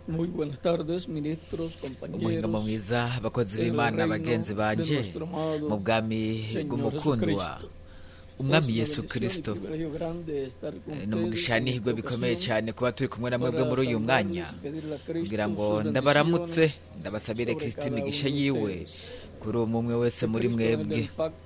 Muy buenas tardes, ministros, Umuhingamo compañeros, mwiza, abakozi en el b'Imana, reino bagenzi de banje nuestro amado mu bwami Señor bw'umukundwa Jesucristo. Es Umwami una Yesu bendición y Kristo. privilegio grande estar con Ni umugisha ustedes en n'ihirwe esta bikomeye ocasión cyane kuba turi kumwe na mwebwe para muri uyu mwanya saludarles y pedirle a kugira Cristo ngo sus ndabaramutse, bendiciones ndabasabire sobre Kristo cada imigisha uno de yiwe ustedes. kuri umwe umwe wese Que muri Cristo, en el mwebwe. del pacto,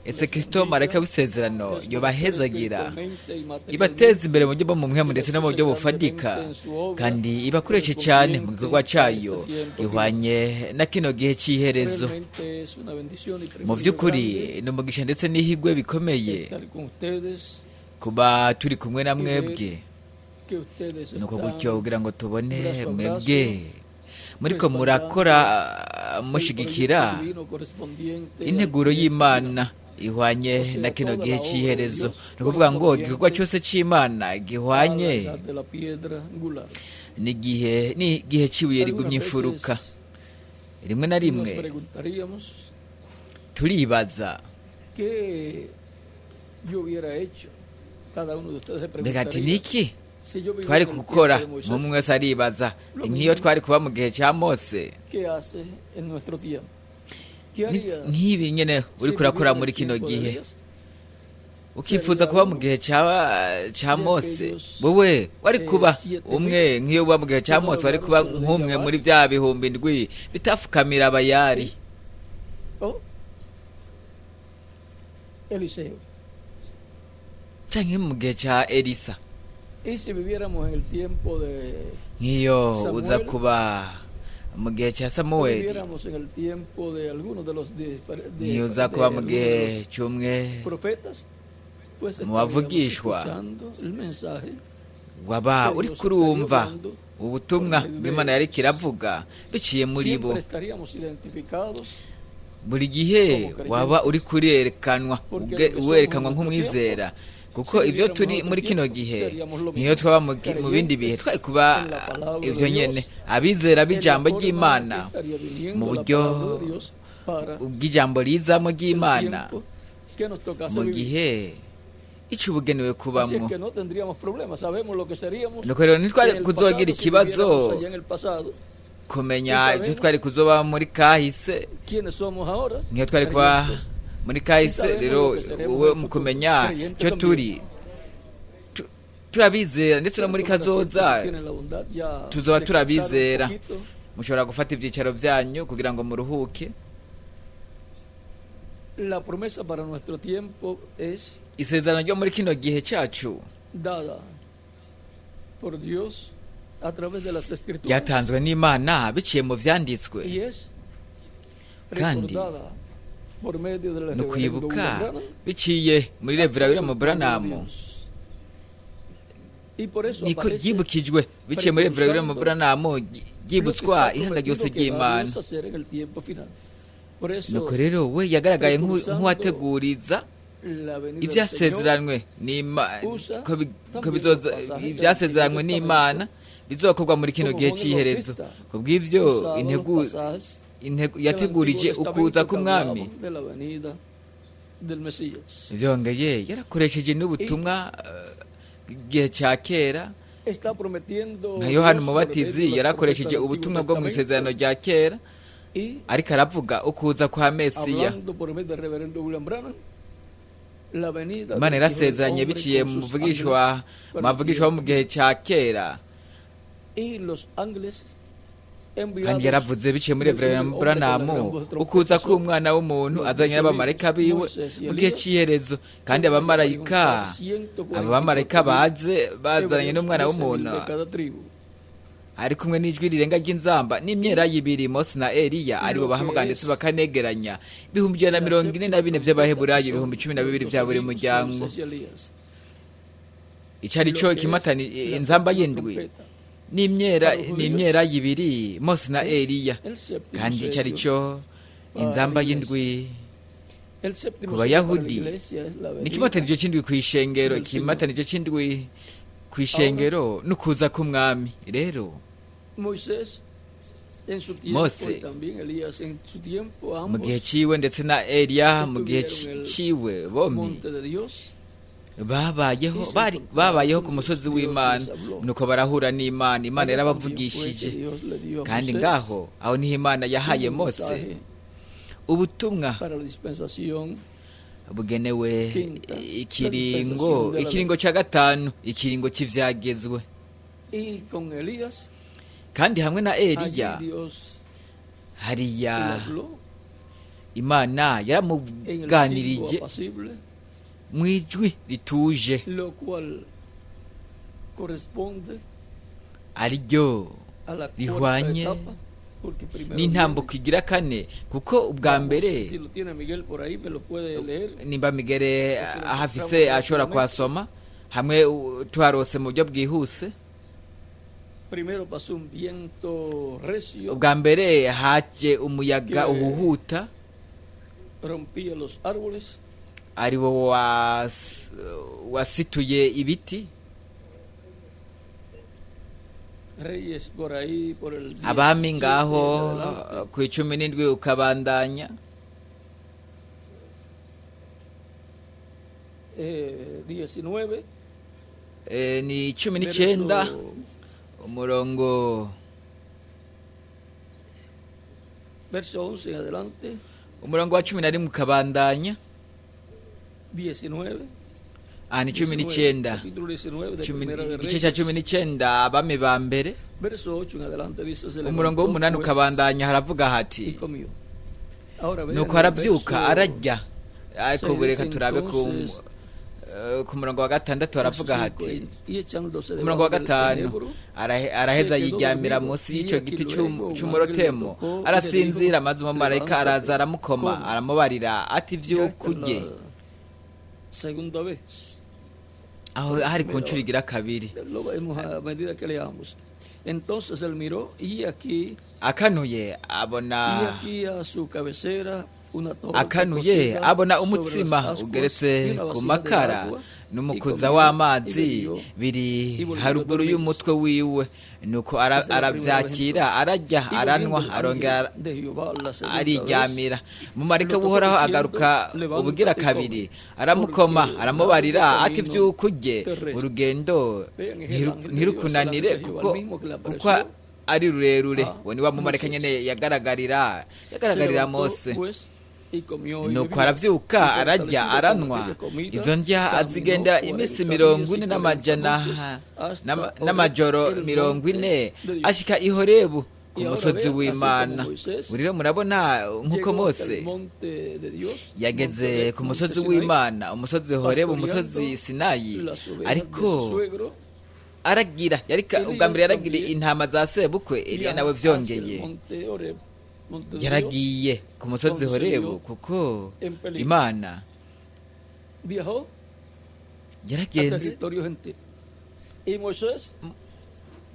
Ese les Kristo marayika bendiga, w'isezerano les prospere yobahezagira, espiritualmente y ibateze materialmente imbere mu buryo bwo mu mpwemu y ndetse les no mu use buryo bufatika, grandemente en su obra kandi ibakoreshe cyane mu gikorwa correspondiente a cyayo este tiempo final. gihwanye na kino gihe cy'iherezo. Realmente es una bendición y Mu privilegio by'ukuri grande ni umugisha ndetse n'ihirwe bikomeye estar con ustedes kuba turi kumwe na y ver mwebwe, que ustedes nuko gutyo están kugira ngo tubone brazo a mwebwe brazo muriko murakora respaldando el mushigikira proyecto divino correspondiente al integuro tiempo final. y'Imana ihwanye O na sea, kino toda gihe la obra de cy'iherezo. Dios Ni ukuvuga ngo igikorwa correspondiente cyose cy'Imana a la gihwanye edad de la piedra angular. n'igihe cy'ibuye rigumye Algunas imfuruka. veces Rimwe na nos rimwe preguntaríamos turibaza, qué yo hubiera hecho. Cada uno de ustedes se mbega ati preguntaría niki si yo viviera twari en el tiempo gukora? de Moisés, Nk'umwe wese aribaza lo ati nk'iyo mismo twari kuba mu gihe cya Mose, que hace en nuestro tiempo. ¿Qué haría nk'ibi nyene si uriko urakora viviera en muri el kino tiempo de gihe, Elías? ukifuza Sería kuba mu uno gihe ca de Mose, aquellos wewe wari kuba siete umwe mil nk'iyo uba mu gihe que ca no Mose, wari doblaron kuba su rodilla nk'umwe a muri Baal. bya 7,000 bitafukamira Abayari, ¿Sí? O Eliseo. canke mu gihe ca Elisa. Y si viviéramos en el tiempo de Nk'iyo uza Samuel, kuba mu gihe ca o Samueli, viviéramos en el tiempo de algunos de los nk'iyo uza kuba de mu algunos de gihe los c'umwe profetas, pues mu estaríamos bavugishwa, escuchando el mensaje waba que uri Dios estaría kurumva hablando por ubutumwa medio de bw'Imana yariko ellos. iravuga biciye muri bo. Siempre estaríamos identificados Buri gihe como waba uri creyentes, kurerekanwa porque lo que somos en werekanwa nuestro tiempo, nk'umwizera, kuko si ivyo viviéramos en turi otro muri kino tiempo, gihe, seríamos lo nk'iyo mismo, twaba mu bindi bihe creyentes twari kuba en la palabra ivyo de nyene, Dios, abizera en la b'ijambo forma en que ry'Imana estaría mu viniendo la buryo palabra de Dios para bw'ijambo rizamo el ry'Imana tiempo que nos tocase mu vivir. gihe ico ubugenewe Así es kubamwo. que no tendríamos problemas, sabemos lo que seríamos Nuko rero ntitwari en el kuzogira pasado si ikibazo viviéramos allá en el pasado y kumenya ivyo sabemos twari kuzoba muri kahise, quiénes somos ahora, nk'iyo twari kuba creyentes, muri y kahise. sabemos Rero lo que seremos wowe en el mu futuro, kumenya creyentes ico también. turi turabizera ndetse no Pueden muri tomar asiento si kazoza tienen la bondad, ya tuzoba descansar un turabizera. poquito. Mushobora gufata ivyicaro vyanyu kugira ngo muruhuke. La promesa para nuestro tiempo es Isezerano ryo muri kino gihe cacu dada por Dios a través de las Escrituras ryatanzwe n'Imana biciye mu vyanditswe, y es kandi recordada por medio del ni reverendo ukwibuka William Branham biciye muri a Revera todo William el pueblo de Branham, Dios. Y por eso niko aparece ryibukijwe biciye muri Revera William precursando Branham, lo que ryibutswa está ihanga ryose prometido que va ry'Imana. Dios a hacer en el tiempo final. Por Nuko eso, rero we yagaragaye precursando nk'uwateguriza la venida del Señor, ivyasezeranywe n'Imana, usa ko también los bizoza pasajes del Antiguo ivyasezeranywe n'Imana Testamento, bizokorwa muri kino como gihe Juan el cy'iherezo. Bautista Kubw'ivyo usaba los integu pasajes intego del Antiguo yategurije ukuza Testamento que k'umwami. hablaban de la venida del Mesías. Vyongeye yarakoresheje Y n'ubutumwa igihe ca kera, está prometiendo nka Yohana Dios por medio de Umubatizi las profetas yarakoresheje del Antiguo ubutumwa bwo mu isezerano Testamento rya kera y ariko aravuga ukuza kwa Mesiya. hablando por medio del reverendo William Branham, la venida Imana del Hijo del yarasezeranye Hombre biciye con mu sus muvugishwa ángeles mu bavugishwa bo mu gihe permitiendo. ca kera, Y los ángeles kandi enviados yaravuze biciye muri del Hijo del Reverend Hombre con la Branham gran voz de ukuza trompeta sopla k'umwana w'umuntu los azanye dos n'abamarayika amigos, biwe Moisés y mu gihe Elías, c'iherezo, kandi que vayan a abamarayika juntar abo bamarayika 144.000 baze bazanye hebreos, n'umwana 12.000 w'umuntu de cada tribu. ari kumwe n'ijwi rirenga ry'inzamba n'imyera y'ibiri, Mose na Eliya aribo Lo que bahamagara ndetse es bakanegeranya ibihumbi ijana na la mirongo ine na séptima bine trompeta, que by'Abaheburayo, son ibihumbi cumi na los bibiri dos bya buri amigos, muryango. Moisés y Elías. Ico ari Lo co que es ikimatani la inzamba séptima y'indwi trompeta n'imyera para los judíos n'imyera y'ibiri, Mose na es Eliya, el séptimo kandi ico ari sello co para la inzamba iglesia. y'indwi El ku séptimo sello para la Bayahudi iglesia es la ni venida ikimatanije c'indwi kw'ishengero, del Señor. ikimatanije c'indwi Ahora, kw'ishengero n'ukuza k'umwami. Rero Moisés en su tiempo y Mose también Elías en su tiempo, mu gihe ambos ciwe ndetse na Eliya mu gihe estuvieron en el ciwe, bombi monte de Dios. Babayeho, bari babayeho ku musozi w'Imana, nuko barahura n'Imana. Imana Allá también fue que yarabavugishije. Dios le dio a Kandi Moisés ngaho aho niho Imana yahaye un Mose mensaje ubutumwa para la dispensación bugenewe quinta, ikiringo la dispensación de la ikiringo cya gatanu, ikiringo cy'ivyagezwe. Y con Elías, Kandi hamwe na allí Eliya, Dios le hariya habló Imana en el silbo yaramuganirije apacible, mu ijwi rituje, lo cual corresponde ariryo a la cuarta rihwanye etapa, porque primero n'intambuko viene, igira kane, kuko ubwa vamos, mbere, si lo tiene Miguel por ahí, me lo puede leer. nimba Migere ahafise ashobora kuhasoma hamwe tuharose mu buryo bwihuse. Primero pasó un viento recio, Ubwa mbere haje umuyaga Que- uhuhuta, rompía los árboles, ari wo wasituye ibiti. Reyes por ahí, por el Abami 17 en ngaho adelante. ku 17 ukabandanya. 19, Ni 19, verso, umurongo verso 11 en adelante, umurongo wa 11 ukabandanya. 19, Aha ni cumi 19, n'icyenda, capítulo 19 de Primera de igice cya Reyes, 19, Abami ba mbere, verso 8 en adelante dice: se umurongo levantó, w'umunani pues, ukabandanya, haravuga y hati: comió. Ahora vean Nuko el arabyuka verso ararya. Ariko seis, ubu reka turabe entonces, ku murongo wa gatandatu, verso haravuga 5, hati, y echándose umurongo wa debajo del gatanu, enebro, araheza se quedó yiryamira dormido. munsi Y y'icyo aquí giti luego un ángel le c'umurotemo, tocó y le arasinzira. dijo: Maze umumarayika levántate, araza aramukoma, come. aramubarira ati: Ya esta es vyukurye. la segunda vez. Aho hari ku nshuro igira kabiri. Lo vemos a medida que leamos. Entonces él miró y aquí, Akanuye y abona, aquí a su cabecera una torta akanuye cocida abona sobre las umutsima ascuas y ugeretse una ku vasija de makara agua, y n'umukuza comió y w'amazi bebió, biri y volvió a haruguru dormirse. y'umutwe wiwe. Nuko Esa es la primera vez arabyakira, entonces. ararya, Y volviendo aranwa, el ángel arongera de Jehová la segunda vez, ariryamira. Mumarika lo tocó w'Uhoraho diciendo: agaruka ubugira levántate y kabiri, come, aramukoma, porque aramubarira largo ati: camino vyukurye, terrestre. urugendo Vean, es el ángel de Dios, el ntirukunanire, ángel de Jehová, kuko el mismo que le kuko apareció ari rurerure. a Uwo ni wa mumarayika Moisés. nyene yagaragarira Se yagaragarira levantó, Mose. pues, y comió y Nuko bebió, aravyuka, y ararya, fortalecido con aranwa, aquella comida, izo ndya caminó azigendera iminsi 40 mirongo días y ine 40 n'amajana noches hasta Horeb, n'amajoro el mirongo monte ine, de Dios. ashika i Horebu, ku Y ahora musozi vean, así como w'Imana. Moisés Ubu rero murabona nk'uko llegó hasta Mose el monte de Dios, yageze monte de- ku musozi monte Sinaí, w'Imana, umusozi Horebu, umusozi pastoreando Sinayi, las ovejas de ariko su suegro, aragira yarika Elias ubwa mbere yaragira también intama za sebukwe. Eliya viajó nawe hacia el vyongeye monte Horeb, monte de Dios, yaragiye ku musozi donde se Horebu, vio kuko en peligro. Imana Viajó a yaragenze territorio gentil. Y Moisés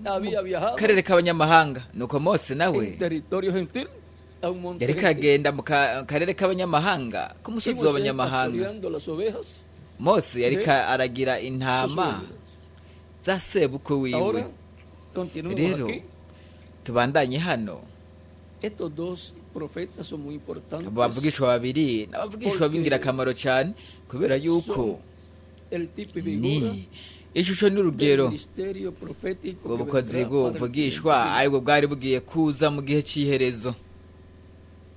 había viajado karere k'abanyamahanga. Nuko Mose nawe en territorio gentil a un monte yariko gentil. aragenda mu karere k'abanyamahanga, Y k'umusozi Moisés w'abanyamahanga. pastoreando las ovejas Mose yariko de aragira su intama suegro. za sebukwe wiwe. Ahora continuemos Rero aquí. tubandanye hano. Estos dos profetas son muy importantes. Abo bavugishwa babiri n'abavugishwa Porque b'ingirakamaro cyane, kubera yuko son el tipo y figura ni ishusho del n'urugero ministerio profético que bw'ubukozi vendrá para el bw'ubuvugishwa tiempo final. aribwo bwari bugiye kuza mu gihe cy'iherezo.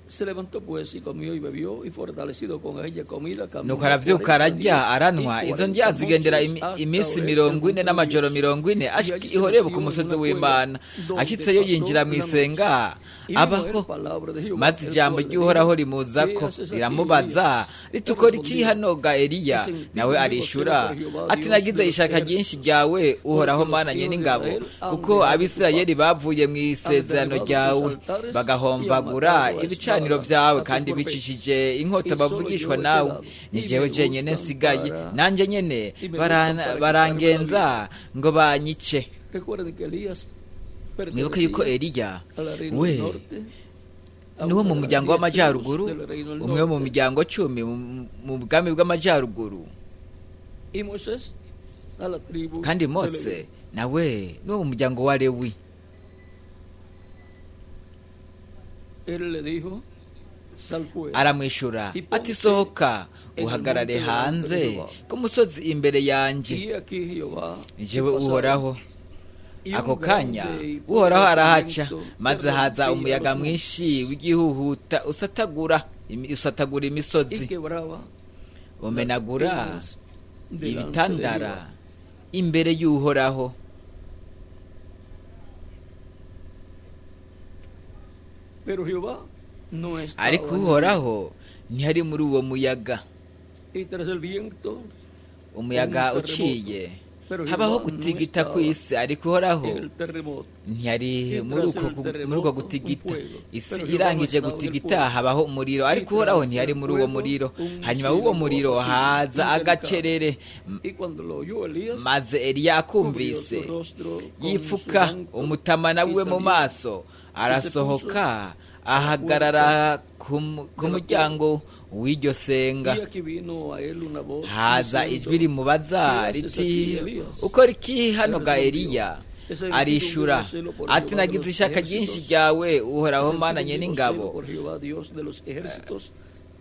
Se levantó pues y comió y bebió, y fortalecido con aquella comida caminó Nuko aravyuka, 40 ararya, días y aranwa, izo 40 ndya azigendera noches hasta iminsi Horeb, el 40 monte de n'amajoro Dios. 40, Y ashika allí i se Horebu metió ku en musozi una cueva w'Imana. donde Ashitseyo pasó yinjira una noche. mw'isenga, Y vino él abaho. palabra de Jehová, Maze el ijambo cual le ry'Uhoraho dijo: rimuzako, ¿Qué haces aquí, riramubaza Elías? Él ritukora iki respondió: hano ga He Eliya? sentido Nawe un vivo celo arishura por Jehová, ati: Dios Nagize de los ishaka ryinshi ejércitos, ryawe, Uhoraho porque los Mana hijos nyene de ingabo, Israel han kuko dejado tu Abisirayeli pacto, bavuye mu han isezerano derribado tus ryawe, altares y han bagahomvagura matado a ibicaniro espada vyawe, a tus kandi profetas. bicishije inkota Y solo yo bavugishwa he nawe. quedado, Ni y jewe me jenyene buscan nsigaye, para nanje nyene y me buscan para quitarme la barangenza vida. ngo banyice. Recuerden que Elías Mwibuke yuko pertenecía Eliya al reino we del norte, a niwo una mu de las muryango 10 tribus w'amajyaruguru, del reino del umwe wo mu norte. miryango 10 mu bwami bw'amajyaruguru. Y Moisés a la tribu Kandi de Mose Leví. nawe niwo mu muryango wa Lewi. Él le dijo: Sal fuera. Aramwishura ati: "Sohoka uhagarare hanze ku musozi imbere yanjye." Y he aquí Jehová Jewe pasaba, Uhoraho. y un Ako kanya grande y Uhoraho poderoso arahaca, viento maze haza que rompía umuyaga los mwinshi w'igihuhuta usatagura y imisozi, quebraba umenagura las peñas delante de ibitandara Jehová. imbere y'Uhoraho. Pero Jehová no estaba Ariko en él. Uhoraho ntihari muri uwo muyaga. Y tras el viento, Umuyaga un terremoto. uciye, Pero habaho Jehová no gutigita estaba kw'isi, ariko Uhoraho en el terremoto. ntiyari Y muri tras uko el terremoto, muri uko un gutigita. fuego. Isi Pero Jehová no irangije estaba en el gutigita, fuego. habaho umuriro, ariko Y Uhoraho tras ntiyari el muri uwo fuego, muriro. un Hanyuma w'uwo silbo muriro apacible, haza indelicado. agacerere. Y cuando lo oyó Elías, Maze Eliya cubrió akumvise, su rostro con su yipfuka manto umutamana y wiwe mu salió maso, arasohoka ahagarara ku muryango w'iryo senga. Y aquí vino a él una voz Haza diciendo: ijwi rimubaza "¿Qué haces riti: aquí, Elías?" "Ukora iki hano ga Respondió: Eliya?" "He sentido un Arishura vivo celo por ati: Jehová de "Nagize los ishaka ryinshi ejércitos. ryawe, He Uhoraho sentido Mana un nyene vivo ingabo, celo por Jehová, Dios de los ejércitos,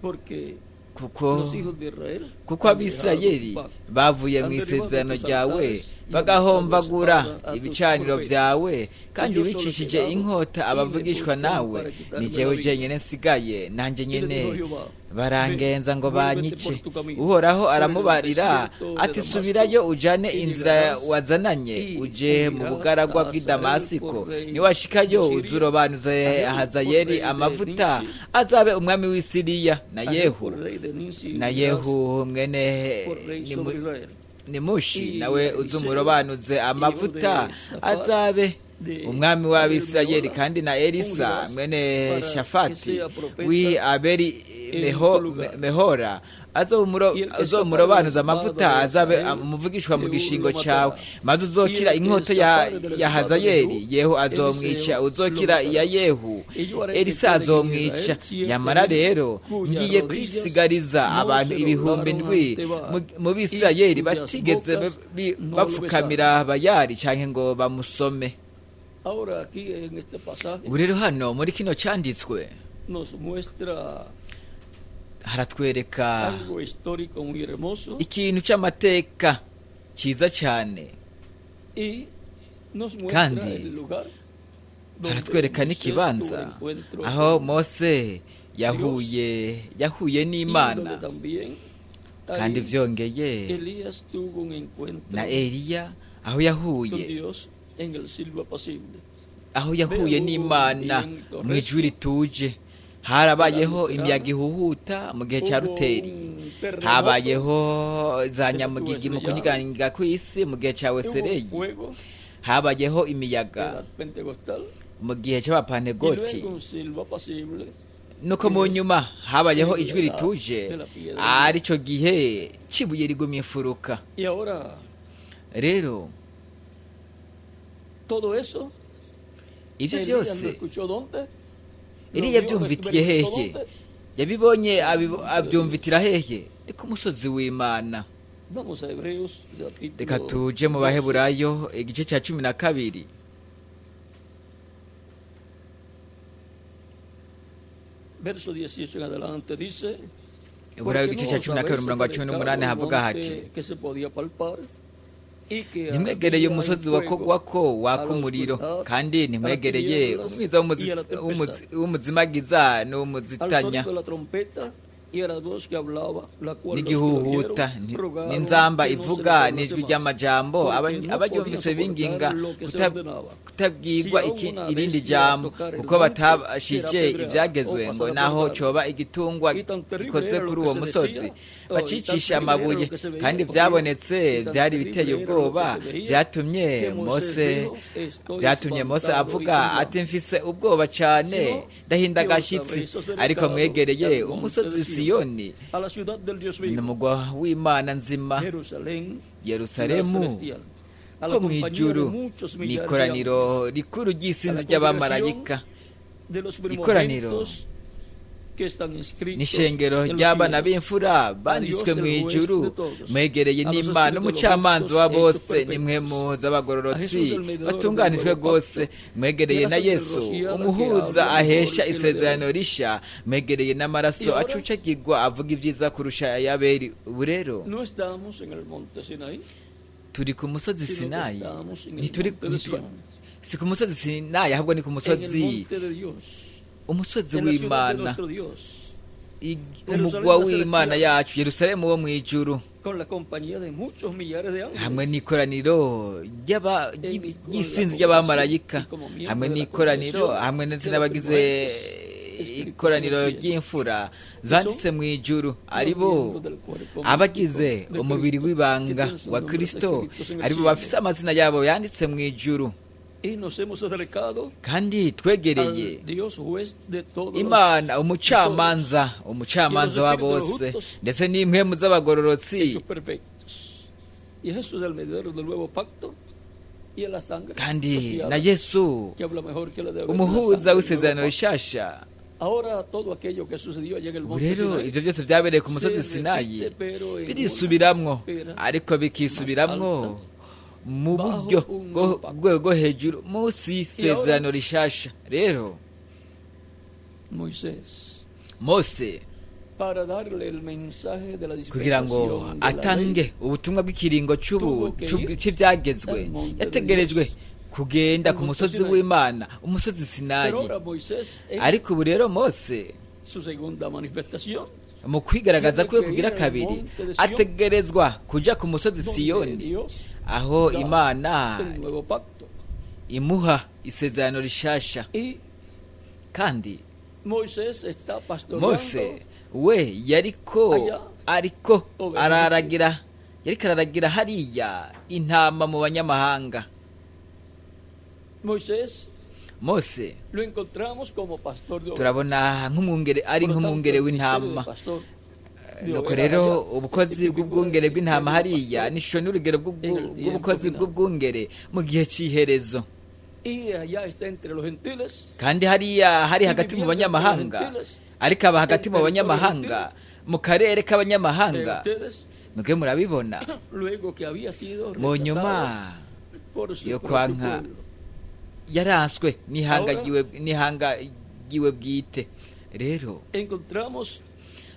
porque kuko los hijos de Israel kuko han dejado Abisirayeli tu pacto, bavuye mu han derribado isezerano tus ryawe, altares y han bagahomvagura matado a espada a tus ibicaniro profetas. vyawe, kandi Y yo solo he bicishije quedado, inkota y me abavugishwa buscan nawe. para quitarme Ni la jewe vida." jenyene nsigaye, nanje Y le nyene dijo Jehová: barangenza "Ve, ngo vuélvete banyice." por tu camino, Uhoraho por el aramubarira desierto de ati: Damasco, "Subirayo ujane y inzira llegarás wazananye, y uje mu ungirás bugaragwa a bw'i Hazael Damasiko. por rey Niwashikayo de Siria, uzurobanuze a Jehu por Hazayeli rey de amavuta, Nimsi, azabe umwami w'i Siriya, na a Jehu Yehu por rey de Nimsi, na ungirás Yehu mwene por rey sobre Israel." Nimushi Y nawe Eliseo, uzumurobanuze amavuta, hijo de Safat, azabe de umwami w'Abisirayeli, Abel kandi na Elisa ungirás mwene para que Shafati sea profeta w'i Abeli en tu lugar. Mehora Y el que escapare de la azomurobanuza espada amavuta, de azabe Hazael, umuvugishwa mu Jehu gishingo lo cyawe. matará. Maze Y uzokira el que inkota ya escapare de la ya espada de Hazayeli, Jehu, Yehu azomwica. Eliseo lo Uzokira iya matará. Yehu, Y yo haré que Elisa queden en azomwica. Israel siete Yamara mil rero cuyas ngiye rodillas kwisigariza no abantu se ibihumbi doblaron ndwi ante Baal, mu y Bisirayeli cuyas batigeze bocas no lo bapfukamira Bayali canke ngo bamusome." Ahora aquí en este pasaje Ubu rero hano muri kino canditswe nos muestra haratwereka algo histórico muy hermoso ikintu c'amateka ciza cane, y nos muestra kandi el lugar donde haratwereka Moisés tuvo n'ikibanza encuentro aho con Mose yahuye y n'Imana, donde también kandi ahí vyongeye Elías tuvo un encuentro na Eliya aho con yahuye Dios en el silbo apacible. aho yahuye n'Imana mu ijwi rituje. Harabayeho imiyaga ihuhuta mu gihe cya Hubo Ruteri, un terremoto, habayeho za nyamugigi mu kunyiganyega kw'isi mu gihe cya hubo Wesereyi, fuego habayeho imiyaga edad pentecostal mu gihe y cy'Abapantegoti, luego un silbo apacible nuko mu nyuma habayeho ijwi rituje, arico gihe cibuye rigumye imfuruka. Y ahora Rero todo eso ivyo Elías lo vyose escuchó ¿dónde? Lo Eliya vio, lo yabyumvitiye experimentó hehe? ¿dónde? Yabibonye abyumvitira hehe? Ni ku musozi w'Imana. Vamos a Hebreos capítulo Reka tuje mu 12. Baheburayo igice cya 12. Verso 18 en adelante dice: Heburayo "Porque igice no cya os 12 habéis umurongo wa 18 acercado al havuga monte hati: que se podía palpar y que "Ntimwegereye ardía en umusozi fuego, wakogwako a waka la umuriro, oscuridad, kandi a las ntimwegereye tinieblas umwiza y a la tempestad, w'umuzimagiza al n'uw'umuzitanya, sonido de la trompeta y a la voz que hablaba, la cual los que la oyeron n'igihuhuta, rogaron n'inzamba que no se ivuga les hablase n'ijwi más, ry'amajambo." porque no podían Abaryumvise soportar binginga lo que se ordenaba. kutabwirwa Si aún una irindi bestia jambo, tocar el kuko monte, batabashije será apedreada ibyagezwe, o ngo pasará naho por barro. coba igitungwa Y tan terrible gikoze era lo kuri que uwo se musozi, decía, oh, y tan bacicishe terrible era lo amabuye. que se veía, Kandi ocurría, byabonetse y tan byari terrible biteye era lo que ubwoba, se veía, byatumye que Moisés Mose dijo: "Estoy byatumye Mose espantado y avuga temblando." ati: "Mfise ubwoba cane, Sino ndahinda que os agashitsi." habréis acercado Ariko mwegereye al monte umusozi de Sion, Siyoni, a la ciudad del Dios ni vivo, umugwa w'Imana nzima, Jerusalén, la Yerusalemu celestial, a la ho mu compañía de ijuru, muchos ni millares de ikoraniro ángeles, rikuru a ry'isinzi la ry'abamarayika, congregación de los ikoraniro primogénitos que están inscritos N'ishengero en los ry'abana cielos. b'imfura banditswe mu ijuru, mwegereye n'Imana umucamanza wa bose, nimwe muhuza abagororotsi batunganijwe rwose, mwegereye na Yesu umuhuza ahesha isezerano risha, mwegereye n'amaraso acucagirwa avuga ibyiza kurusha ay'Abeli. Ubu rero No estamos en el monte Sinaí, turi ku musozi sino que Sinayi. estamos en el Ntituri, monte de Sion, si ku musozi Sinayi, ahubwo ni ku en el musozi, monte de Dios, umusozi en la ciudad de w'Imana, nuestro Dios, umugwa w'Imana yacu, Yerusalemu wo mu ijuru, con la compañía de muchos millares de hamwe ángeles, n'ikoraniro ry'isinzi ry'abamarayika, hamwe n'ikoraniro, hamwe ndetse n'abagize ikoraniro ry'imfura zanditse mu ijuru, ari bo abagize umubiri w'ibanga wa Kristo, ari bo bafise amazina yabo yanditse mu ijuru. Y nos hemos acercado Kandi twegereye al Dios juez de todos Imana umucamanza, umucamanza wa bose, ndetse n'impwemu z'abagororotsi hechos perfectos. Y Jesús es el mediador del nuevo pacto y en la sangre kandi rociada, na Yesu que habla mejor que la de Abel, la umuhuza sangre del w'isezerano nuevo pacto. rishasha. Ahora todo aquello que sucedió allá en el Ubu monte rero Sinaí ibyo byose byabereye ku musozi se Sinayi repite, pero en birisubiramwo, una esfera ariko bikisubiramwo mu buryo bwo rwego rwo hejuru munsi y'isezerano rishasha. Rero Moisés, Mose, para darle el mensaje de la kugira ngo dispensación de la ley, atange ubutumwa bw'ikiringo cy'ibyagezwe, yategerejwe kugenda ku musozi w'Imana, umusozi pero Sinayi. ahora Moisés en Ariko ubu rero Mose su segunda manifestación, mu kwigaragaza kwe kugira kabiri, ategerezwa kuja ku musozi donde Siyoni, Dios aho da Imana el nuevo pacto. imuha isezerano rishasha. Y Kandi Moisés está pastoreando Mose we yariko Aya. ariko Obe- araragira, yariko araragira hariya intama mu banyamahanga. Moisés Mose lo encontramos como pastor de ovejas. turabona nk'umwungere, ari Por lo tanto, nk'umwungere el ministerio de w'intama. pastor de Nuko ovejas rero allá, ubukozi es típico bw'ubwungere del bw'intama ministerio de hariya pastor. ni ishusho n'urugero bw'ubukozi bw'ubwungere mu gihe cy'iherezo. Y allá está entre los gentiles, Kandi hariya hari hagati mu banyamahanga, ariko aba hagati mu banyamahanga, mu karere k'abanyamahanga. ustedes, Mwebwe murabibona luego que había sido mu nyuma rechazado por su yo propio kwanka pueblo. yaranswe n'ihangagiwe bwite. Rero Encontramos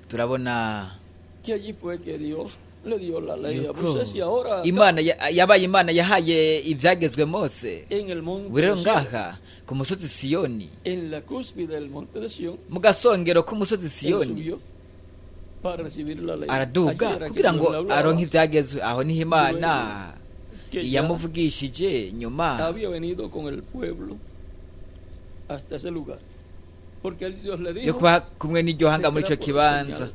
turabona que allí fue que Dios le dio la ley a yuko Moisés y ahora acá, Imana yabaye Imana yahaye ibyagezwe Mose. en el monte Ubu rero de Sion, ngaha ku musozi Siyoni, en la cúspide del monte de Sion, mu gasongero k'umusozi él Siyoni, subió para recibir la ley. Allí araduga era que kugira Dios ngo le hablaba, aronke ibyagezwe. Aho niho Imana que ya yamuvugishije nyuma había venido con el pueblo hasta ese lugar. Porque Dios le yo dijo, kuba kumwe n'iryo hanga muri "Te ico será por kibanza, señal".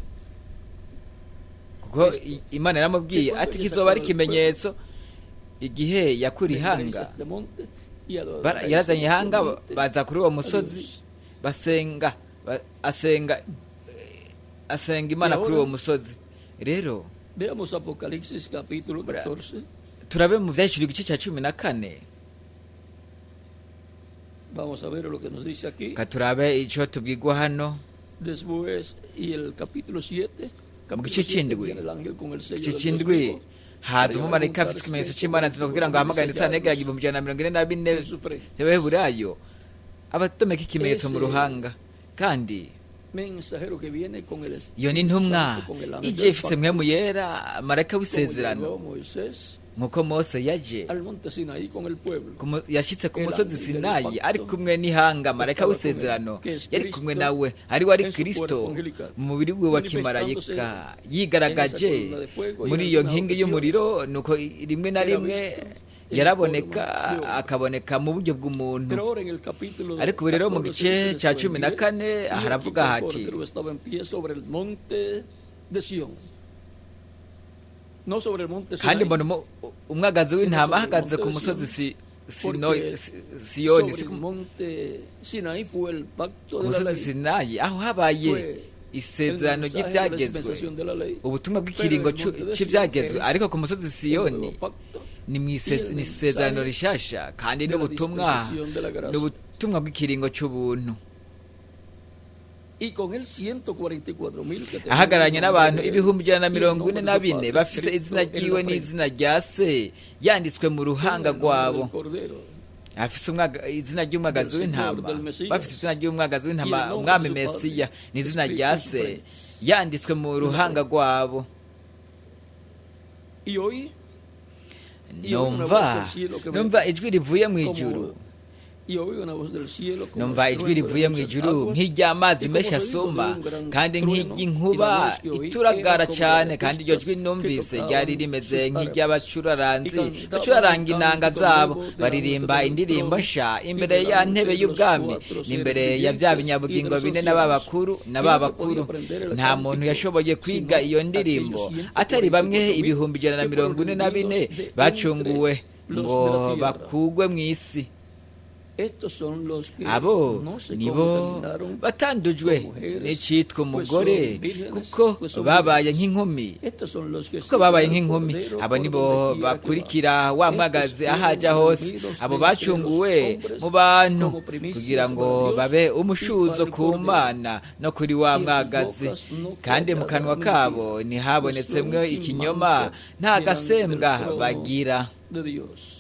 kuko Imana yaramubwiye ati kizoba ari ikimenyetso igihe yakura Vendréis a ihanga. este monte y adoraréis Yarazanye en este ihanga, monte baza kuri uwo a musozi Dios. basenga, asenga, asenga Imana kuri uwo musozi. Rero Veamos Apocalipsis capítulo 14. turabe mu Vyahishuriwe igice cya 14. Vamos a ver lo que nos dice aquí. Reka turabe ico tubwirwa hano. Después, y el capítulo 7. Mu Capítulo gice 7 c'indwi, viene el ángel con el sello igice del Dios c'indwi, vivo haza umumarayika afise ikimenyetso c'Imana nzima kugira ngo ahamagare ndetse anegeraga 144,000 en su frente. by'Abaheburayo, abatomeka ikimenyetso mu ruhanga. Kandi Mensajero que viene con el iyo ni Espíritu intumwa Santo, con el ángel ije del ifise pacto, mpwemu yera, marayika como w'isezerano, llegó Moisés nk'uko Mose yaje al monte Sinaí con el pueblo. Yashitse ku El musozi ángel del Sinayi pacto ari kumwe n'ihanga, marayika estaba con w'isezerano él, que es yari kumwe Cristo nawe, ari we ari en su Kristo cuerpo angelical, mu mubiri wiwe wa kimarayika, manifestándose yigaragaje en esa columna de fuego y muri en iyo algunas nkingi y'umuriro. Nuko rimwe na era rimwe visto en yaraboneka, forma de hombre. akaboneka mu buryo bw'umuntu. Pero ahora en el capítulo Ariko ubu rero mu 14 gice dice cya después, cumi na "Miré, kane y aquí haravuga que el hati, cordero estaba en pie sobre el monte de Sion. No sobre el monte kandi Sinaí, mbona umwagazi w'intama ahagaze ku Sino sobre el musozi monte Sinoyi, porque Siyoni, sobre si el ku monte Sinaí fue el pacto ku de la musozi ley. Sinayi, aho habaye Fue isezerano el mensaje de la ry'ibyagezwe, dispensación de la ley. ubutumwa bw'ikiringo Pero el monte de c'ibyagezwe. Sion Ariko ku musozi el Siyoni nuevo pacto ni y el ni isezerano mensaje rishasha, kandi de la n'ubutumwa dispensación de la gracia. n'ubutumwa bw'ikiringo c'ubuntu. Y con él 144.000 que tenían Ahagararanye el nombre n'abantu de él ibihumbi ijana na y el mirongo nombre ine de na su bine Padre bafise escrito izina en la ryiwe frente. n'izina rya se yanditswe mu Tienen ruhanga el nombre rwabo. del Cordero Afise izina ry'umwagazi del Señor, w'intama, del Mesías, bafise izina ry'umwagazi y el w'intama, nombre umwami de su Padre Mesiya, n'izina escrito rya en su se frente. yanditswe mu En la ruhanga frente. rwabo. Y oí y oí una voz Numva del cielo que me numva ijwi rivuye mu como ijuru, y oí una voz del cielo como numva ijwi estruendo de rivuye mu muchas ijuru aguas nk'iry'amazi y como menshi sonido de asuma un gran kandi trueno, y la nk'iry'inkuba voz que oí era ituragara como de cane, kandi iryo artistas jwi que numvise ryari tocaban rimeze sus arpas y nk'iry'abacuraranzi cantaban un bacuraranga inanga cántico zabo, nuevo delante baririmba del indirimbo trono nsha y imbere ya delante ntebe de los y'ubwami cuatro seres n'imbere ya bya vivientes y de binyabugingo los bine n'aba ancianos. bakuru Y n'aba no se podía bakuru. aprender el Nta muntu cántico yashoboye kwiga sino iyo aquellos ndirimbo atari bamwe 144.000 ibihumbi ijana na que fueron mirongo ine na bine redimidos de entre bacunguwe los de ngo la tierra. bakugwe mw'isi. Estos son los que Abo no se nibo contaminaron batandujwe con mujeres, n'icitwa pues umugore, son vírgenes, kuko pues son babaye vírgenes. nk'inkumi, Estos son los que kuko babaye siguen al nk'inkumi. Cordero Abo por nibo donde quiera que va. bakurikira wa Estos mwagazi fueron ahaja hose. redimidos Abo de entre los bacunguwe hombres mu bantu como primicias kugira ngo para Dios babe y para umushuzo el ku Cordero. Mana no kuri wa Y en sus mwagazi, bocas no fue kandi mu hallada kanwa mentira, kabo pues ntihabonetsemwo fueron sin ikinyoma, mancha nta delante del gasembwa trono bagira. de Dios.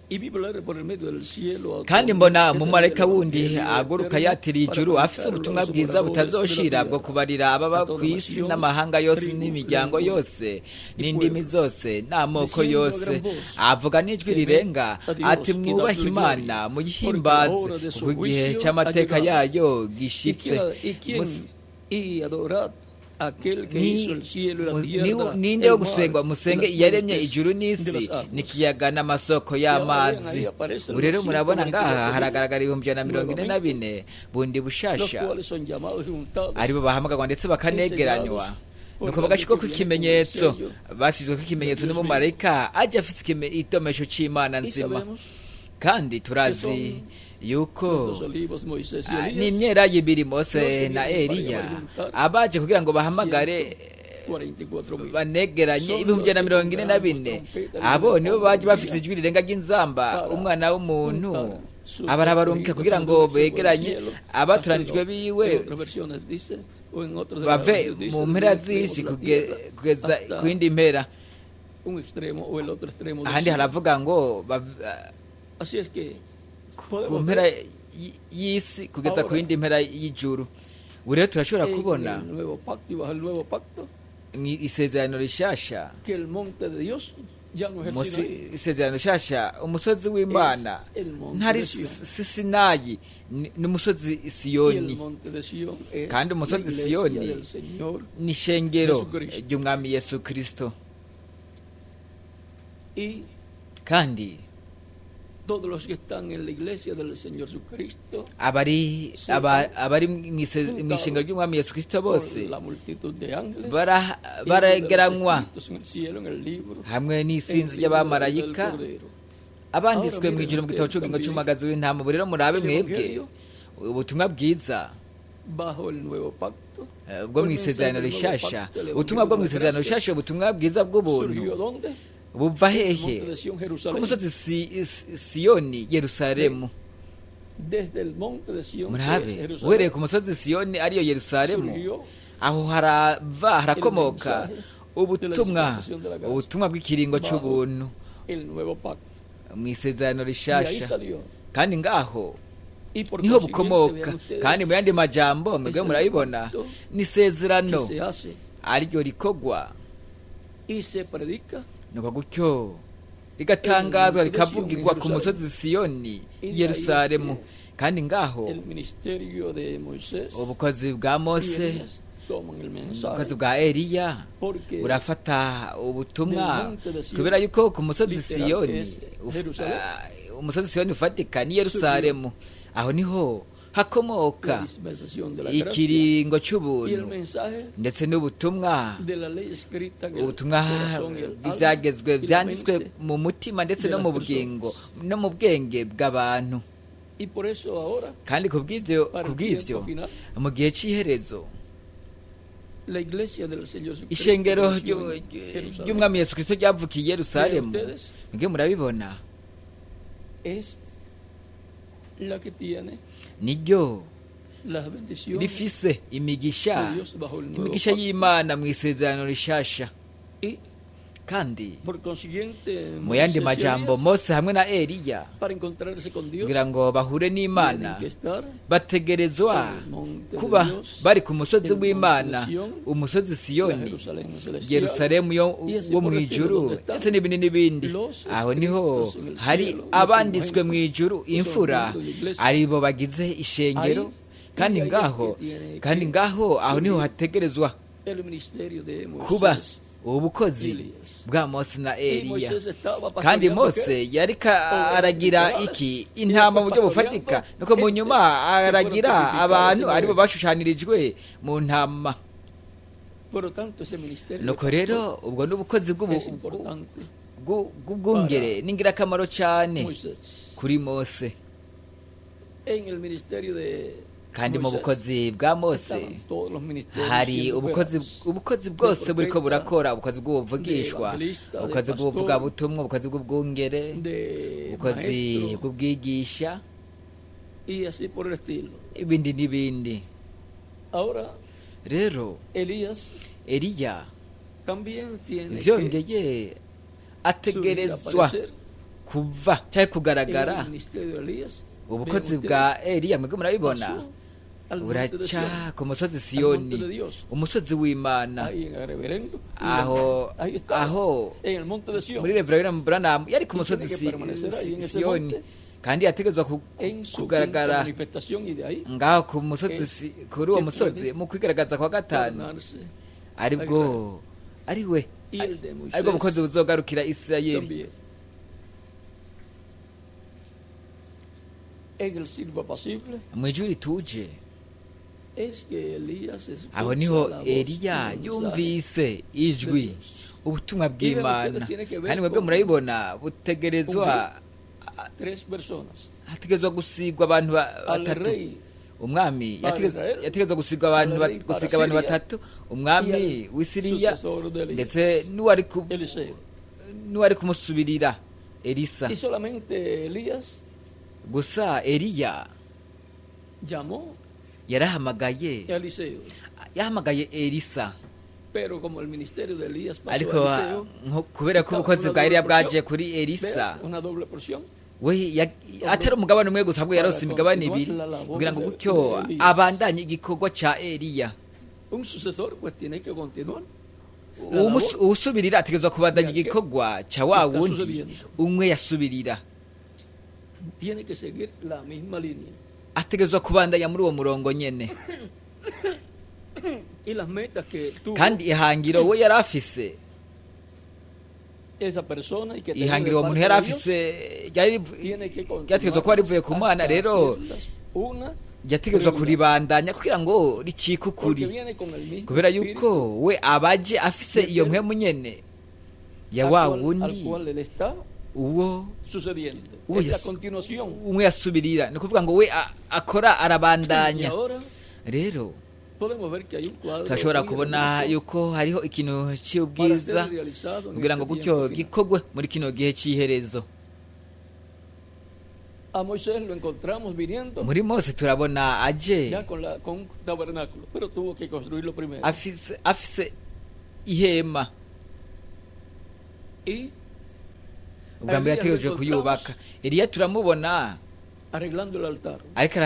Y vi volar por el medio del cielo a otro Kandi hombre mbona que tenía el umumarayika wundi evangelio aguruka eterno yatiriye para ijuru afise predicarlo a ubutumwa los bwiza moradores de la butazoshira bwo tierra, kubarira ababa a toda ku isi nación, n'amahanga yose tribu, n'imiryango lengua yose y n'indimi pueblo, zose n'amoko diciendo a yose, gran voz: avuga n'ijwi Temed rirenga a Dios ati y mwubahe dadle Imana gloria, porque la muyihimbaze, hora de su kuko igihe juicio ha c'amateka llegado. yayo Y, gishitse. quién y adorad a aquel que Ni- hizo el cielo y la tierra, ninde el wo mar gusengwa y musenge las iyaremye fuentes ijuru de n'isi las aguas. n'ikiyaga n'amasoko Y ahora vean, y'amazi. ahí aparecen Ubu rero los murabona ngaha 144.000 haragaragara ibihumbi ijana na mirongo ine na nuevamente, bine bundi los bushasha, cuales son llamados y juntados aribo bahamagarwa ndetse y bakanegeranywa, sellados por nuko el bagashirwako que viene con el ikimenyetso, sello bashyizweko de ikimenyetso Dios vivo. n'umumarayika aje afise itomesho c'Imana Y nzima. sabemos Kandi que turazi son yuko los dos olivos, Moisés y Elías, n'imyelayo ibiri los Mose que na vienen para Eliya llamar y juntar abaje kugira ngo bahamagare 144.000. banegeranye Son ibihumbi los ijana na que mirongo ine na con gran bine. voz trompeta Abo vienen nibo con baje bafise Elías ijwi rirenga ry'inzamba, para umwana w'umuntu juntar sus abarabarungika escogidos kugira ngo cuando se fue al begeranye cielo hasta el abatoranijwe otro. biwe En otras versiones dice, o en otras de las bave versiones dice, mu desde mpera un extremo z'isi de la tierra kugeza hasta ku yindi mpera. un extremo o el otro extremo del Ahandi cielo. haravuga ngo Así es que ku podemos mpera ver y'isi kugeza ku ahora yindi mpera y'ijuru. Ubu rero turashobora en kubona el nuevo pacto y bajo el nuevo pacto mu isezerano rishasha, que el monte de Dios ya no es el musi Sinaí, isezerano rishasha umusozi w'Imana es el monte ntari de Sion. si Sinayi, ni umusozi Y el Siyoni, monte de Sion es kandi la umusozi iglesia Siyoni del Señor ni ishengero Jesucristo. ry'umwami Yesu Kristo. Y Kandi todos los que están en la iglesia del Señor Jesucristo abari serán abari mw'ishengero juntados ry'umwami Yesu Kristo bose con la multitud de ángeles y de los barageranywa escritos en el cielo, en el libro, hamwe en el n'isinzi libro de la vida del ry'abamarayika Cordero. abanditswe Ahora mu miren ijuru mu gitabo ustedes c'ubugingo también c'umwagazi w'intama. Ubu rero murabe el mwebwe Evangelio ubutumwa bwiza bajo el nuevo pacto, bwo o mu el mensaje isezerano del nuevo rishasha, pacto, el ubutumwa Evangelio bwo de mu la isezerano gracia, rishasha, ubutumwa bwiza bw'ubuntu surgió ¿dónde? buva Del hehe? monte de Sion, Ku Jerusalén. musozi Siyoni, Yerusalemu. Desde el monte de Sion, que Murabe es uhereye Jerusalén, ku musozi Siyoni ariyo Yerusalemu, surgió aho harava el harakomoka mensaje de la ubutumwa dispensación de la gracia ubutumwa bw'ikiringo bajo c'ubuntu el nuevo pacto. mu isezerano Y ahí rishasha. salió. Kandi ngaho Y por niho consiguiente, bukomoka. vean ustedes, Kandi mu yandi majambo es mwebwe el murabibona pacto ni isezerano que se hace ariryo rikogwa y se predica nuko gutyo en el rigatangazwa monte de Sion, en rikavugirwa ku Jerusalén. musozi Siyoni Y de ahí es Yerusalemu. que Kandi ngaho el ministerio de Moisés ubukozi bwa y Mose, Elías toman el ubukozi mensaje bwa Eliya porque burafata ubutumwa del monte de Sion, kubera yuko ku musozi literal, que Siyoni es Jerusalén, umusozi Siyoni ufatika ni Yerusalemu, aho niho hakomoka la dispensación de la gracia ikiringo y el c'ubuntu mensaje ndetse n'ubutumwa de la ley escrita en el ubutumwa corazón y el alma bw'ibyagezwe y la byanditswe mente mu mutima ndetse de no las mu bugingo personas. no mu bwenge bw'abantu. Y por eso ahora, Kandi kubw'ivyo para el kubw'ivyo tiempo final, mu gihe c'iherezo la iglesia del Señor Jesucristo ishengero nació en Jerusalén. ry'umwami Yesu Kristo ryavukiye i Vean Yerusalemu. ustedes, Mwebwe murabibona es la que tiene niryo Las bendiciones rifise imigisha de Dios bajo el nuevo imigisha pacto. y'Imana mu isezerano rishasha. Y Kandi por consiguiente, mu yandi Moisés y majambo, Elías, Mose hamwe na Eliya, para encontrarse con Dios, kugira ngo bahure n'Imana, tienen que estar bategerezwa en el monte de kuba Dios, bari ku musozi el monte w'Imana, de Sion, umusozi la Siyoni, Jerusalén celestial, Yerusalemu yo y así wo por mu el estilo, ijuru, donde están ndetse n'ibindi n'ibindi. los Aho niho escritos en el hari cielo, los abanditswe mu primogénitos, ijuru, que son imfura, miembros de la iglesia. aribo bagize ishengero. Ahí, Kandi y ahí ngaho, es que tiene kandi que ngaho aho niho surgir hategerezwa el ministerio de kuba Moisés. ubukozi Elías. bwa Mose na Y Eliya. Moisés estaba Kandi pastoreando Mose ¿qué? yariko aragira Ovejas iki? y Intama mu después buryo bufatika. pastoreando Nuko mu gente nyuma que fueron aragira tipificadas abantu en aribo ovejas. bashushanirijwe mu ntama. Por lo tanto, ese ministerio de Nuko pastor rero ubwo n'ubukozi es importante bw'ubwungere n'ingirakamaro cyane Moisés. kuri Mose. En el ministerio de Kandi mu Moisés bukozi bwa Mose estaban todos los ministerios hari siendo ubukozi operados. ubukozi bwose buriko profeta, burakora, ubukozi bw'ubuvugishwa, de evangelista, de ubukozi pastor, bw'ubuvugabutumwa, ubukozi bw'ubwungere, de ubukozi maestro bw'ubwigisha, y así por el estilo. ibindi n'ibindi. Ahora, Rero Elías Eliya también tiene que vyongeye subir, ategerezwa aparecer kuva cyangwa en kugaragara. el ministerio de Elías. Ubukozi Vean bwa ustedes, Eliya mwebwe murabibona, pasó al monte de buraca Sion, ku musozi al monte Siyoni, de Dios. umusozi w'Imana. Ahí en el reverendo, Aho ahí estaba, aho en el monte de Sion, muri Reverend Branham yari ku Y musozi tiene que permanecer ahí en ese Siyoni, monte, kandi yategerezwa en su quinta kugaragara manifestación, y de ahí ngaho ku musozi es kuri uwo que musozi puede mu kwigaragaza kwa gatanu, tornarse aribwo ari we Y el de Moisés aribwo bukozi buzogarukira Isirayeli. también. En el silbo apacible Mu ijuru rituje, es que Elías escucha aho niho la voz Eliya y el mensaje yumvise ijwi, de Dios. ubutumwa Y vean bw'Imana. ustedes, tiene que ver Kandi mwebwe con murabibona, butegerezwa tres personas. hategerezwa gusigwa abantu Al batatu. rey Umwami para Israel, yategerezwa gusigwa abantu al rey para gusiga abantu Siria, batatu, umwami y al w'Isiriya sucesor de Elías, ndetse n'uwari Eliseo. n'uwari kumusubirira, Elisa. Y solamente Elías Gusa Eliya llamó yarahamagaye, a Eliseo. yahamagaye Elisa. Pero como el ministerio de Elías pasó Ariko a Eliseo, kubera ko estaba ubukozi una bwa doble Eliya bwaje porción. kuri Elisa, Vea, una doble porción. we atari umugabane umwe gusa, ahubwo yarose Para imigabane continuar ibiri la labor kugira ngo gutyo de Elías. abandanye igikorwa ca Eliya. Un sucesor pues tiene que continuar la labor Uwusubirira ategerezwa kubandanya de aquel igikorwa ca wa que está wundi sucediendo. umwe yasubirira. Tiene que seguir la misma línea. Ategerezwa kubandanya muri uwo murongo nyene. Y las metas que tuvo Kandi ihangiro we yari afise, esa persona y que tenía de ihangiro uwo muntu parte yari de Dios, afise ryari tiene que ryategerezwa kuba rivuye ku Mana, hasta rero hacerlas una yategerezwa prioridad. kuribandanya kugira ngo ricike Porque ukuri, viene con el mismo kubera espíritu yuko we abaje afise iyo mpwemu nyene ya al wa cual, al wundi cual él está uwo sucediendo. Uy, Es la es- continuación. umwe yasubirira. Ni ukuvuga ngo we akora Y arabandanya. ahora Rero podemos ver que hay un cuadro turashobora muy kubona hermoso yuko hariho ikintu para cy'ubwiza ser realizado en kugira ngo este gutyo tiempo final. gikorwe muri kino gihe cy'iherezo. A Moisés lo encontramos viniendo Muri Mose turabona aje ya con un tabernáculo, pero tuvo que construirlo primero. afise ihema. Y Ubwa mbere Eliya yategerejwe lo kuyubaka. Eliya turamubona arreglando el altar. ariko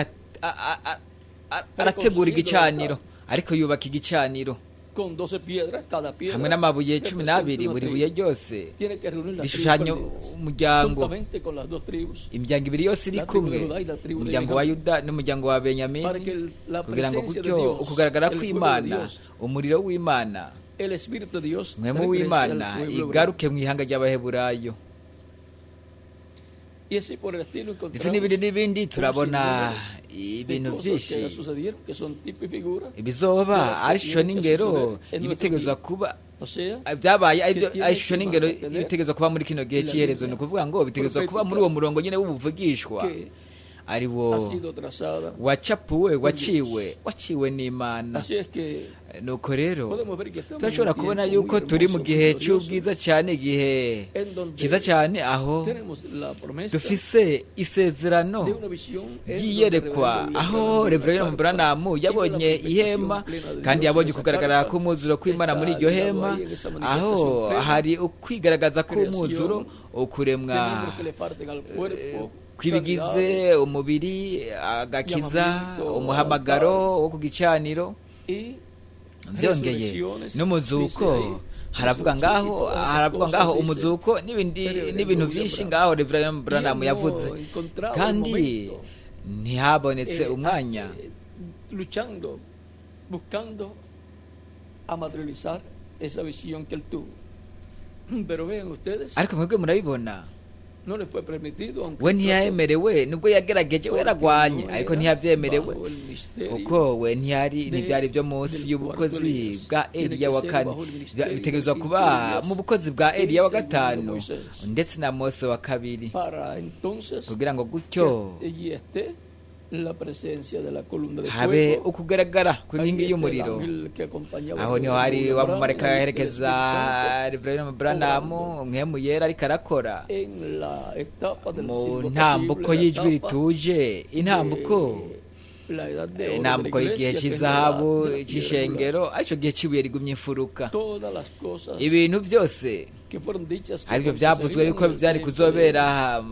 arategura igicaniro, ariko yubaka igicaniro Con 12 piedras, cada piedra hamwe n'amabuye cumi representa n'abiri, una buri tribu. buye ryose Tiene que reunir las tribus rishushanya perdidas, umuryango, juntamente con las dos tribus, imiryango ibiri yose iri La tribu de kumwe, Judá y la tribu de umuryango wa Benjamín. Yuda n'umuryango wa Benyamini, Para que la kugira ngo presencia de gutyo Dios, ukugaragara el fuego de kw'Imana, Dios, umuriro w'Imana, el Espíritu de Dios mwemu regrese al w'Imana pueblo hebreo. igaruke mu ihanga ry'Abaheburayo. Y así por el estilo Ndetse encontramos n'ibindi n'ibindi, un turabona sinnúmero ibintu de cosas byinshi que sucedieron, que son tipo y figura, ibizoba ari ishusho n'ingero y'ibitegerezwa kuba, o sea, byabaye ari que byo tiene ari ishusho que n'ingero mantener y'ibitegerezwa kuba muri kino gihe la cy'iherezo. línea Ni ukuvuga ngo bitegerezwa kuba muri uwo murongo nyine w'ubuvugishwa que ari wo wacapuwe, waciwe n'Imana. Nuko rero turashobora kubona yuko turi mu gihe cy'ubwiza cyane, igihe cyiza cyane, aho dufise isezerano ry'iyerekwa, aho Reverend Branham yabonye ihema kandi yabonye kugaragara k'umwuzuro kw'Imana muri iryo hema, aho hari ukwigaragaza k'umwuzuro, ukuremwa kw'ibigize umubiri, agakiza, umuhamagaro wo ku gicaniro, byongeye n'umuzuko. Haravuga ngaho umuzuko n'ibindi n'ibintu byinshi ngaho Reverend Branham yavuze, kandi ntihabonetse umwanya luchando, buscando a materializar esa visión que él tuvo. Pero vean ustedes, ariko mwebwe murabibona, no le fue permitido, aunque we ntiyayemerewe, nubwo yagerageje, we yaragwanye, ariko ntiyabyemerewe, bajo el misterio kuko we ntiyari, ntibyari byo munsi y'ubukozi bwa Eliya wa kane. Bitegerezwa kuba mu bukozi bwa Eliya wa gatanu ndetse na Mose wa kabiri, para entonces kugira ngo gutyo que allí esté la presencia de la columna de habe fuego. ukugaragara kw'inkingi Ahí está el y'umuriro. ángel que acompañaba Aho a niho hari William wa Branham, mumarayika ahí está el yaherekeza Espíritu Santo Reverend Branham, umwemu yera ariko arakora en la etapa del mu siglo ntambuko posible, la y'ijwi etapa rituje, intambuko de la edad de oro de la intambuko y'igihe iglesia, que es la edad cy'izahabu de la piedra cy'ishengero, aricyo gihe cy'ibuye rigumye imfuruka. angular. Todas las cosas Ibintu byose que fueron dichas que aribyo byavuzwe yuko acontecerían en el byari tiempo kuzobera,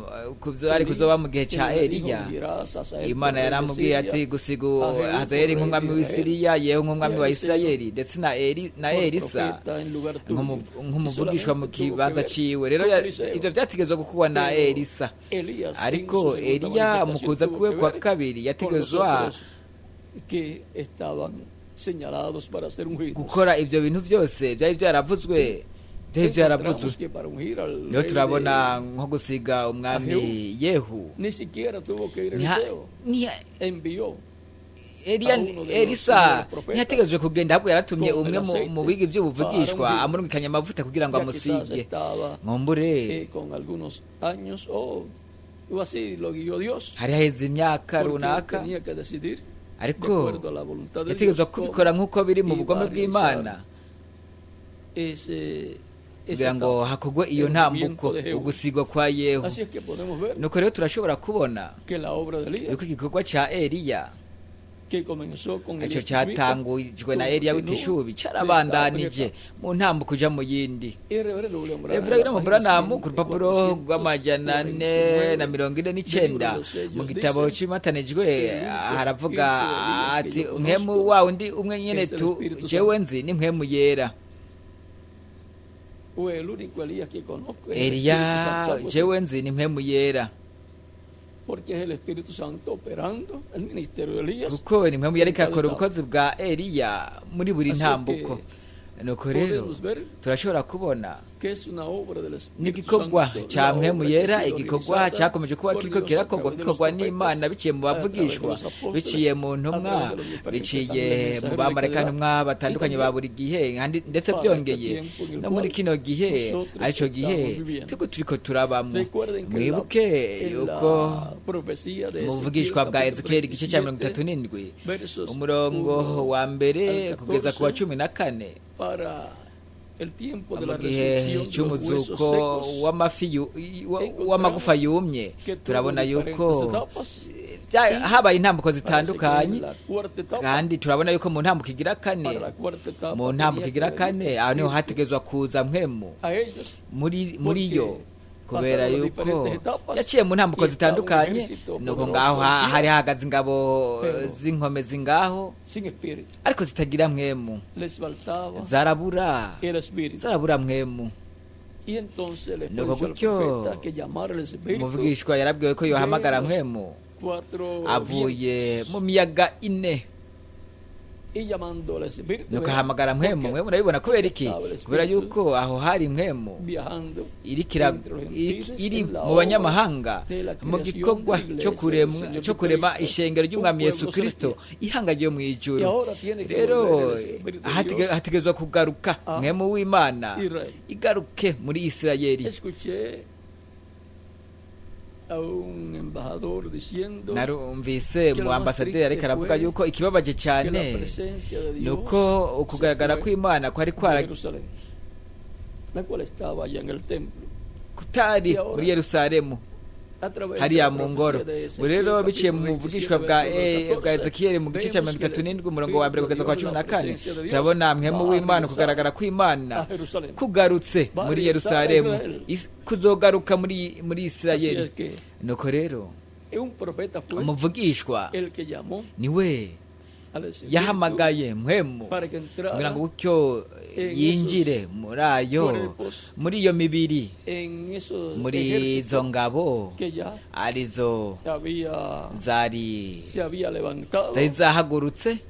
byari de kuzoba mu gihe Elías, cya que le dijo, Eliya. "Ungirás a Hazael Imana por rey de yaramubwiye Siria, ati gusiga a Jehú por Hazayeli rey de nk'umwami Israel, w'Isiriya, Yehu nk'umwami y a wa Eliseo Isirayeli, ndetse na Eli na por Elisa profeta en lugar tuyo." Nk'umuvugishwa mu Y solamente tuvo que kibanza ver ciwe. Rero con Eliseo. ivyo vyategerezwa gukorwa na Pero Elisa, Elías en ariko su segunda Eliya mu manifestación kuza tuvo kuwe que kwa ver kabiri con los yategerezwa otros que estaban señalados para ser ungidos. gukora ivyo bintu byose byari byaravuzwe, byari byaravuzwe. Encontramos que para ungir al Niho rey turabona nko gusiga umwami Yehu, ni siquiera tuvo que ir Eliseo. Envió Eliya, a uno de los Elisa primeros profetas ntiyategerejwe kugenda, ahubwo yaratumye con el umwe aceite mu biga iby'ubuvugishwa para ungir. amurungikanya amavuta kugira ngo Ya quizás amusige. estaba Nkumbure con algunos años o así lo guió Dios, hari haheze imyaka porque él runaka, tenía que decidir de ariko acuerdo a la voluntad de yategerezwa Dios cómo kubikora nk'uko biri mu iba bugome a bw'Imana, esa kugira ngo etapa, hakorwe iyo el ntambuko, movimiento de Jehú. ugusigwa kwa Yehu. Así es que podemos ver Nuko rero turashobora kubona que la obra de Elías, yuko igikorwa ca Eliya, que comenzó con ico Elías Tisbita, catangujwe na Eliya continúa w'itishubi, de etapa en carabandanije etapa. mu ntambuko uja mu yindi. Y Reverendo William Branham, Reverend en la William página Branham ku rupapuro rw'amajana 449 del libro de los sellos, mu gitabo dice, c'imatanijwe "El único haravuga espíritu de Elías que ati yo umwemu conozco wa undi umwe nyene es el tu Espíritu jewe Santo." nzi ni mpwemu yera. O el único Elías que conozco es el Eliya Espíritu Santo, algo así. jewe nzi ni mpwemu yera, Porque es el Espíritu Santo operando el ministerio de Elías. kuko ni mpwemu yariko en cada akora etapa. ubukozi bwa Eliya muri buri Así ntambuko. que Nuko rero podemos ver turashobora kubona que es una obra del Espíritu n'igikorwa Santo, ca la mpwemu obra que yera, ha sido igikorwa realizada cyakomeje kuba por kiriko Dios a kirakorwa, través de los gikorwa profetas, n'Imana biciye mu a través de bavugishwa, los apóstoles, biciye mu a ntumwa, través de los diferentes biciye ángeles mu mensajeros de bamarayika cada ntumwa edad, y batandukanye ba también buri gihe, ndetse para byongeye este tiempo en el no muri cual kino gihe, nosotros arico gihe estamos viviendo. turiko turiko turabamwo. Recuerden que Mwibuke en yuko la profecía de mu Ezequiel, buvugishwa bwa capítulo Ezekiyeli igice cya mirongo 37, itatu n'indwi versos umurongo 1 wa mbere al kugeza ku wa 14, 14, para el tiempo de mu la gihe resurrección de los huesos cy'umuzuko secos, w'amafi w'amagufa yumye, que tuvo turabona diferentes yuko etapas. habaye intambuko Parece que zitandukanye, en la cuarta etapa, kandi turabona yuko mu ntambuko igira kane, para la cuarta etapa mu ntambuko tenía que igira venir kane, aho niho Espíritu hategezwa kuza mpwemu a ellos, muri yo, kubera pasaron las yuko diferentes etapas yaciye mu ntambuko y estaba un zitandukanye. ejército Nuko poderoso ngaho en pie, hari hahagaze ingabo pero z'inkomezi ngaho, sin espíritu. ariko zitagira mpwemu, Les faltaba zarabura el espíritu. zarabura mpwemu. Y entonces le fue Nuko dicho al gutyo profeta que llamara al espíritu umuvugishwa yarabwiwe ko yohamagara de los mpwemu cuatro avuye vientos. mu miyaga ine. Y llamando al espíritu, Nuko ¿verdad? ahamagara mpwemu. Porque Mwe murabibona kubera iki? estaba el Kubera espíritu yuko aho hari mpwemu viajando iriko ira- entre los gentiles iri en la mu obra banyamahanga de la mu creación gikorwa de la iglesia cyo del kuremwa, Señor cyo kurema Jesucristo, ishengero un ry'umwami pueblo Yesu Kristo, celestial. ihanga ryo mu Y ijuru. ahora tiene que Rero volver el Espíritu de Dios hategerezwa kugaruka a mpwemu w'Imana Israel. igaruke muri Isirayeli. Escuché a un embajador diciendo Narumvise que mu lo más ambasaderi triste ariko aravuga fue yuko ikibabaje que cyane la presencia de ni Dios uko se ukugaragara fue kw'Imana kwari de kwara Jerusalén, la cual estaba allá en el templo. kutari Y ahora, muri Yerusalemu a través de hariya la mu ngoro. profecía de Ubu Ezequiel, rero biciye mu capítulo buvugishwa 27, bwa versículo bwa 14, Ezekiyeli mu gice cya vemos mirongo que el itatu n'indwi umurongo wa mbere Espíritu kugeza de kwa Dios, cumi la na kane, presencia de Dios, turabona mpwemu va a w'Imana, regresar kugaragara kw'Imana a Jerusalén. kugarutse Va a muri regresar a Yerusalemu, Israel. Kuzogaruka muri Así Isirayeli. es que Nuko rero un profeta fue umuvugishwa el que llamó niwe al Espíritu yahamagaye mpwemu para que entrara kugira ngo gutyo en yinjire esos muri ayo cuerpos, muri iyo mibiri, en esos muri izo ejércitos ngabo que ya arizo había, zari se había levantado zari zahagurutse,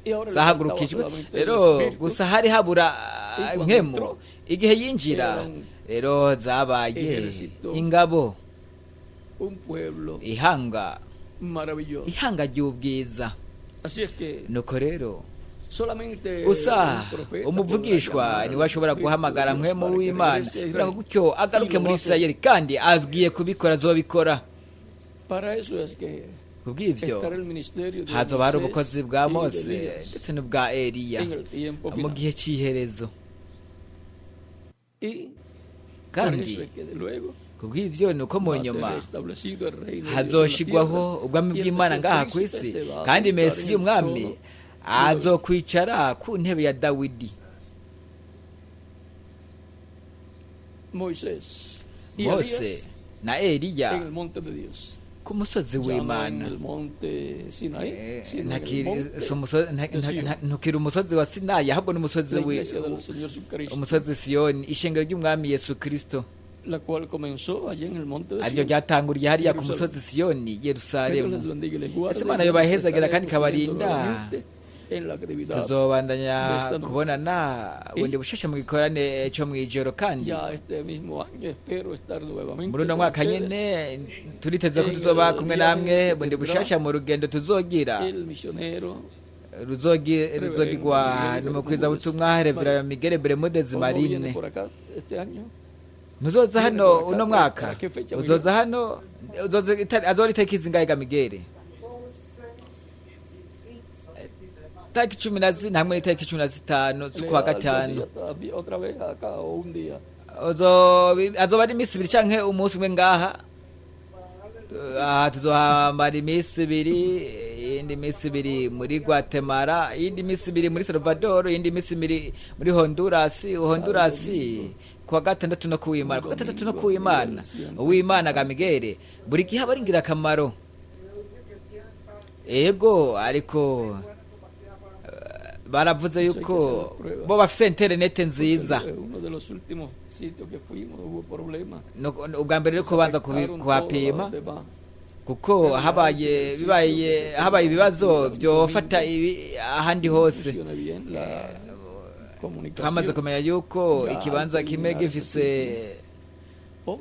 y ahora le faltaba zahagurukijwe. solamente el Rero Espíritu. gusa hari habura Y cuando mpwemu. entró, Igihe yinjira era un rero zabaye ejército ingabo, un pueblo ihanga, maravilloso. ihanga ry'ubwiza. Así es que Nuko rero solamente gusa un profeta umuvugishwa podrá llamar al niwe ashobora Espíritu de guhamagara Dios mpwemu para que w'Imana regrese a kugira ngo Israel. gutyo agaruke Y lo muri va a hacer. Isirayeli, kandi agiye kubikora, azobikora. Para eso es que Kubw'ivyo estará el ministerio de hazoba hari Moisés ubukozi bwa y de Mose Elías ndetse n'ubwa Eliya en el tiempo mu final. gihe c'iherezo. Y por Kandi eso es que luego kubw'ivyo ni uko mu va a ser nyuma establecido el reino de Dios en la hazoshigwaho tierra, ubwami y el bw'Imana Mesías ngaha ku príncipe isi, se va a kandi sentar en Mesiya el umwami trono de David. azokwicara ku ntebe ya Dawidi. Moisés y Mose Elías na Eliya en el monte de Dios. ku musozi Ya no en w'Imana. el monte Sinaí, sino en el monte Si umusozi- de Sion. ntukiri umusozi wa Sinayi, ahubwo n'umusozi La iglesia del Señor Jesucristo, umusozi Siyoni, ishengero ry'umwami Yesu Kristo, la cual comenzó allí en el monte de ariryo Sion. ryatanguriye hariya ku Jerusalem. musozi Siyoni, Que Dios les Yerusalemu. bendiga y les guarde. Ese Imana Y nos yobahezagira kandi estaremos viendo ikabarinda. nuevamente en la actividad Tuzobandanya de esta noche. kubonana bundi bushasha mu gikorane co mw'ijoro, kandi Ya este mismo año espero estar nuevamente muri uno con mwaka ustedes. nyene turiteze ko En tuzoba el kumwe viaje namwe que bundi tendrá bushasha mu rugendo tuzogira El misionero ruzogirwa Reverendo n'umukwizabutumwa Reverend Miguel Bermudez ¿o no viene Marine. por acá este año? Ntuzoza Viene hano por acá, uno mwaka? ¿para qué fecha, Uzoza hano uzoza azora itariki zingahe ga Miguel? Tariki 14 hamwe n'itariki 15 Le z'ukwa da dos gatanu. días todavía, otra vez acá o un día. Azoba ari iminsi ibiri canke umunsi umwe ngaha. Aha tuzohamara iminsi ibiri, iyindi minsi ibiri muri Guatemala, iyindi minsi ibiri muri Salvador, iyindi minsi ibiri muri Honduras. Honduras kuwa gatandatu no kuwimana, kuwa gatandatu no kuwimana. Uwimana ga Miguel buri gihe aba ari ingirakamaro. Ego, ariko baravuze yuko bo bafise interinete nziza. Porque uno de los últimos sitios que fuimos hubo problemas. Ubwa mbere rero kubanza Se afectaron kuhapima todos los demás. kuko habaye bibaye habaye ibibazo byofata ahandi hose. Funciona bien la comunicación. Twamaze kumenya yuko Ya, ikibanza kimwe terminar gifise O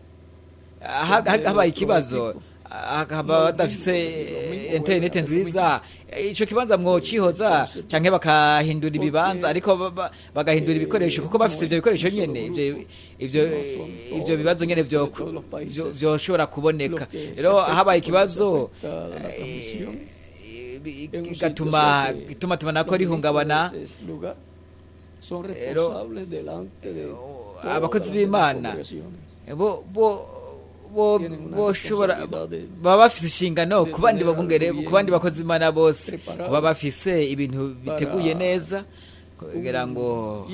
habaye ikibazo hakaba badafise interinete nziza, ico kibanza mwocihoza canke bakahindura ibibanza, ariko bagahindura ibikoresho kuko bafise ivyo bikoresho nyene, ivyo bibazo nyene vyoshobora kuboneka. Rero habaye ikibazo en un sitio gatuma o sea que itumatumanako los rihungabana. ministros de ese lugar son Rero, responsables delante de todas abakozi las demás b'Imana congregaciones. bo bo bo Tienen una boshobora responsabilidad de- baba bafise inshingano de ku bandi tener algo babungere, bien ku bandi bakozi b'Imana bose, preparado kuba bafise ibintu biteguye para neza kugira ngo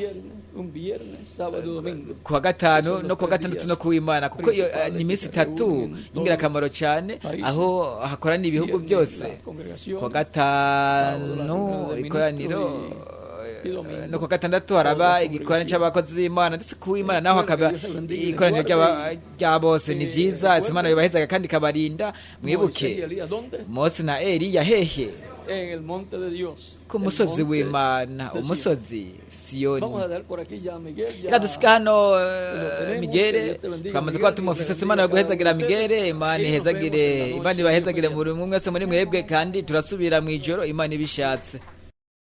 Un viernes, sábado, domingo. kuwa gatanu Esos son no los kuwa tres gatandatu días no kuw'Imana, kuko iyo principales ni iminsi que se itatu reúnen en todos y'ingirakamaro cyane países. aho hakorana ibihugu Viernes, byose. las congregaciones, Kuwa sábado, las gatanu reuniones de ikoraniro ministros y domingo, no kuwa gatandatu haraba todas las igikorane congregaciones. c'abakozi b'Imana, ndetse kuw'Imana naho Bueno, que hakaba Dios les bendiga y les ikoraniro guarde rya bose. Ni eh, vyiza, recuerden, Imana yobahezaga kandi ikabarinda. Moisés Mwibuke y Elías, ¿dónde? Mose na Eliya hehe? En el monte de Dios. Ku el musozi monte w'Imana, de Sion. umusozi Siyoni. Vamos a dar por aquí ya a Miguel. Ya Reka dusika hano Lo tenemos, Migere que Dios te bendiga, twamaze Miguel, kuba Dios tumufise. te Imana bendiga a cada yaguhezagira uno de ustedes. Migere, Imana Y nos ihezagire, vemos en la Imana noche, ibahezagire Dios muri mwese muri mwebwe, kandi turasubira mu ijoro Imana ibishatse.